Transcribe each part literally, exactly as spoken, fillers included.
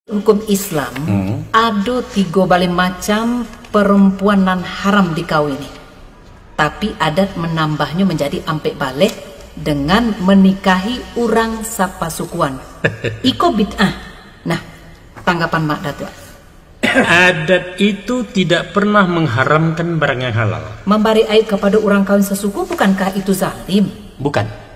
Hukum Islam, hmm, ado tigo baleh macam perempuan nan haram dikawini. Tapi adat menambahnyo menjadi ampek baleh dengan menikahi urang sapasukuan. Iko bid'ah. Nah, tanggapan Mak Datuak? Adat itu tidak pernah mengharamkan barang yang halal. Membari aib kepada urang kawin sasuku, bukankah itu zalim? Bukan.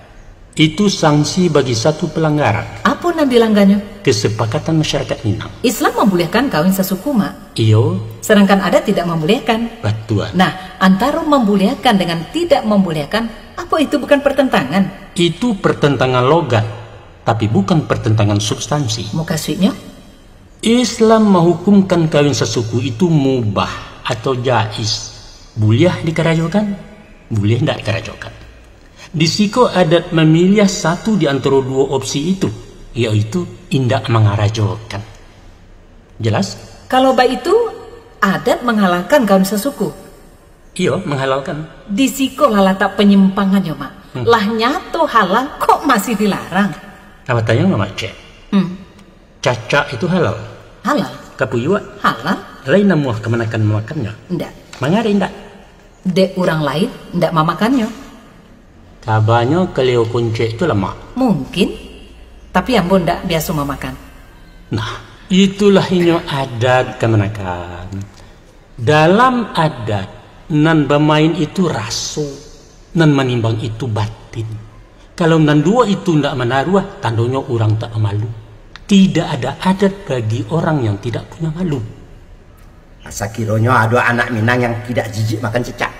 Itu sanksi bagi satu pelanggaran. Apo nan dilangganyo? Kesepakatan masyarakat Minang. Islam mambolehkan kawin sasuku, Mak. Iyo. Sedangkan adat tidak mambolehkan. Batua. Nah, antaro mambolehkan dengan tidak mambolehkan, apo itu bukan pertentangan? Itu pertentangan logat, tapi bukan pertentangan substansi. Mukasuiknyo? Islam mahukumkan kawin sasuku itu mubah atau jaiz, buliah dikarajokan, buliah indak dikarajokan. Di siko adat mamiliah satu di antaro duo opsi itu, yaitu indak mangarajokan. Jelas? Kalau baitu, adat manghalalkan kawin sasuku. Iyo, manghalalkan. Di siko lah latak panyimpangannyo, Mak. Hmm. Lah nyato halal, kok masih dilarang? Awa tanyo, Mak, cek. Hmm. Cacak itu halal? Halal. Kapuyuak? Halal. Lai namuah kamanakan mamakannyo? Indak. Manga dek indak? Dek urang lain indak mamakannyo. Kabanyo kaleo kuncek tu lamak. Mungkin, tapi ambo ndak biaso mamakan. Nah, itulah inyo adat kamanakan. Dalam adat, nan bamain itu raso, nan manimbang itu batin. Kalau nan duo itu ndak manaruah, tandonyo urang tak bamalu. Tidak ada adat bagi orang yang tidak punya malu. Sakironyo ado anak Minang yang tidak jijik makan cicak.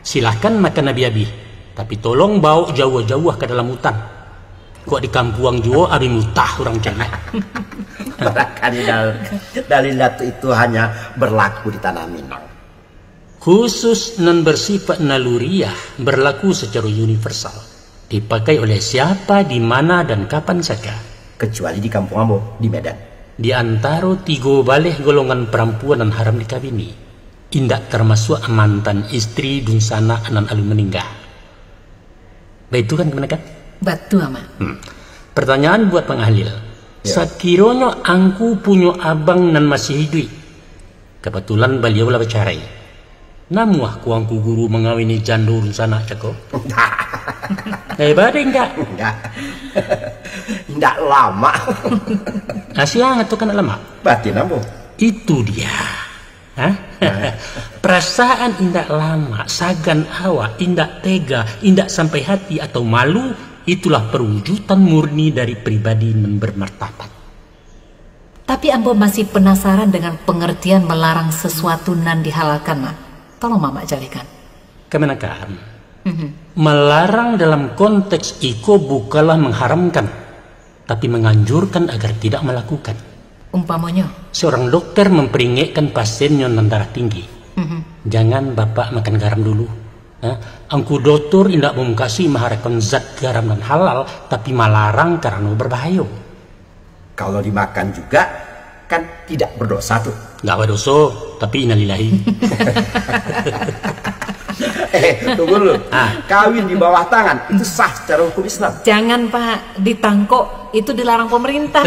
Silahkan makan abih-abih, tapi tolong baok jauah-jauah ka dalam hutan. Kok di kampuang juo abih mutah urang cegah. Barangkali dal-, dalil Datuak itu hanya berlaku di tanah Minang. Khusus nan bersifat naluriah berlaku secara universal, dipakai oleh siapa, di mana, dan kapan saja. Kecuali di kampuang ambo, di Medan. Di antaro tigo baleh golongan parampuan nan haram dikawini, indak tamasuak mantan istri dunsanak nan alun maningga. Baitu kan, kamanakan? Batua, Mak. Hmm. Pertanyaan buat Bang Ahlil. Ya. Sakironyo angku punyo abang nan masih iduik, kabatulan baliau lah bacarai, namuah ko angku guru mangawini jando dunsanak cako? Indak. Eh, bade indak? Indak. Indak lamak. Nah, siang tu kan lamak? Batin ambo. Itu dia. Hah? Perasaan indak lamak, sagan awak, indak tega, indak sampai hati atau malu, itulah perwujudan murni dari pribadi nan bermartabat. Tapi ambo masih penasaran dengan pengertian melarang sesuatu nan dihalalkan, Mak. Tolong Mamak jalehkan. Kamanakan, mhm, melarang dalam konteks iko bukanlah mengharamkan, tapi menganjurkan agar tidak melakukan. Umpamonyo? Seorang dokter memperingatkan pasiennya nan darah tinggi, mhm, "Jangan Bapak makan garam dulu." Nah, angku dokter indak mukasuik maharamkan zat garam nan halal, tapi malarang karano berbahayo. Kalau dimakan juga, kan tidak berdosa tu. Nggak berdosa, tapi innalillahi. Eh, tunggu dulu. Ah. Kawin di bawah tangan, itu sah secara hukum Islam? Jangan, Pak. Di Tangkok, itu dilarang pemerintah.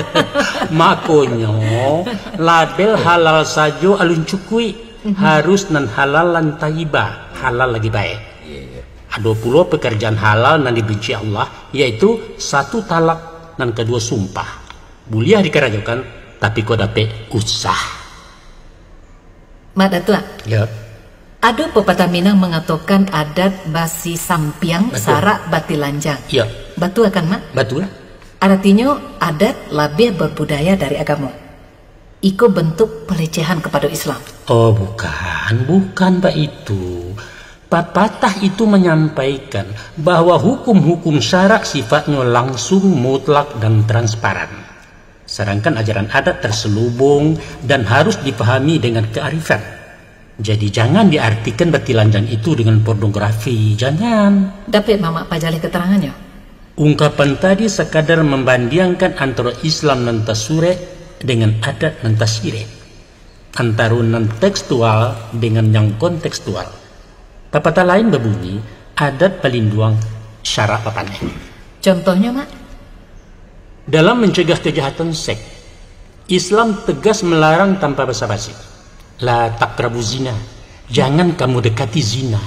Makonyo, label halal sajo alun cukuik. Mhm. Harus nan halal lan thayyibah, halal lagi baik. Iya, iya. Ado pulo pekerjaan halal nan dibenci Allah, yaitu satu talak, nan kaduo sumpah. Buliah dikarajokan, tapi kok dapek usah. Mak Datuak, ya. Ado pepatah Minang mangatokan adat basi sampiang, betul, sarak batilanjang. Ya. Batua kan, Mak? Batua. Aratinyo, adat labiah berbudaya dari agamo. Iko bentuk pelecehan kepada Islam. Oh, bukan, bukan baitu. Papatah itu manyampaikan bahwa hukum-hukum syarak sifatnyo langsung, mutlak, dan transparan. Sadangkan ajaran adat terselubung dan harus dipahami dengan kearifan. Jadi, jangan diartikan batilanjang itu dengan pornografi, jangan. Dapek Mamak pajaleh keterangannyo? Ungkapan tadi sakadar mambandiangkan antaro Islam nan tasurek dengan adat nan tasirek, antaro nan tekstual dengan yang kontekstual. Papatah lain babunyi, adat palinduang, syarak papaneh. Contohnyo, Mak? Dalam mencegah kejahatan seks, Islam tegas melarang tanpa basa-basi. La taqrabu zina. Jangan kamu dekati zina.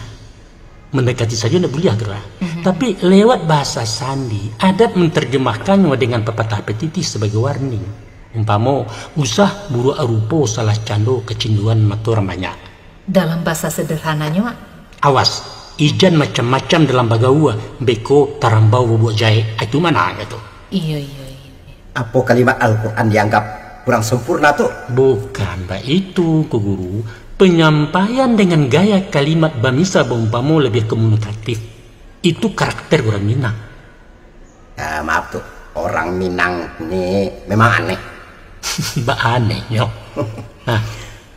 Mendekati saja ndak buliah tu lah. Mhm. Tapi lewat bahasa sandi, adat menterjemahkannyo dengan pepatah petitih sebagai warning. Umpamo, usah buruak rupo salah cando, kecinduan mato urang banyak. Dalam bahasa sederhananyo, Mak? Awas, ijan macam-macam dalam bagaua, beko tarambau babuak jahek. Ah, itu mananyo tu. Iyo, iyo, iyo. Apo kalimat Al-Quran dianggap kurang sempurna tu? Bukan baitu, Ngku Guru. Penyampaian dengan gaya kalimat bamisal baumpamo labiah komunikatif. Itu karakter urang Minang. Ah, maaf tu, orang Minang ni memang aneh. Bak anehnyo. Nah.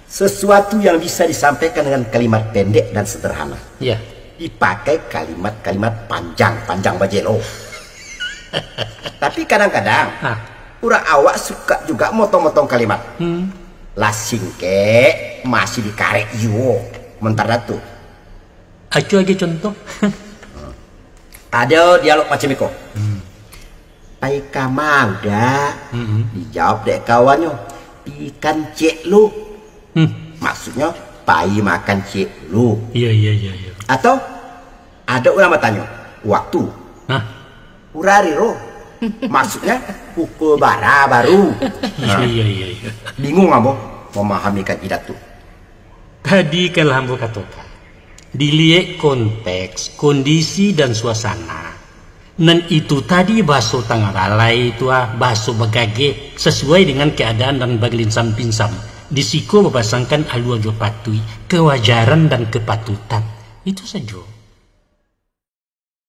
Sesuatu yang bisa disampaikan dengan kalimat pendek dan sederhana. Ya. Dipakai kalimat-kalimat panjang-panjang bajelo. Tapi kadang-kadang, Hah. urang awak suka juga motong-motong kalimat. Hmm. Lah singkek, masih dikarek juo. Mentara tu. Acu agi contoh. Ado dialog macam iko. Hmm. "Pai kama, Uda?" Mm-mm. Dijawab dek kawannyo, "Pi kancik lu." Hmm. Maksudnyo, pai makan cik lu. Iya, iya, iya, iya. Atau, ado urang batanyo, "Waktu?" Hah? "Urari ro." Maksudnyo, pukul bara baru. Iya, iya, iya, iya. Bingung ambo mamahami kaidah tu. Tadi kan lah ambo katokan, diliek konteks, kondisi, dan suasana. Nan itu tadi bahaso tangah balai tu ah, bahaso bagageh, sasuai dengan keadaan dan bagelinsam-pinsam. Di siko babasangkan alua jo patuik, kewajaran dan kepatutan. Itu sajo.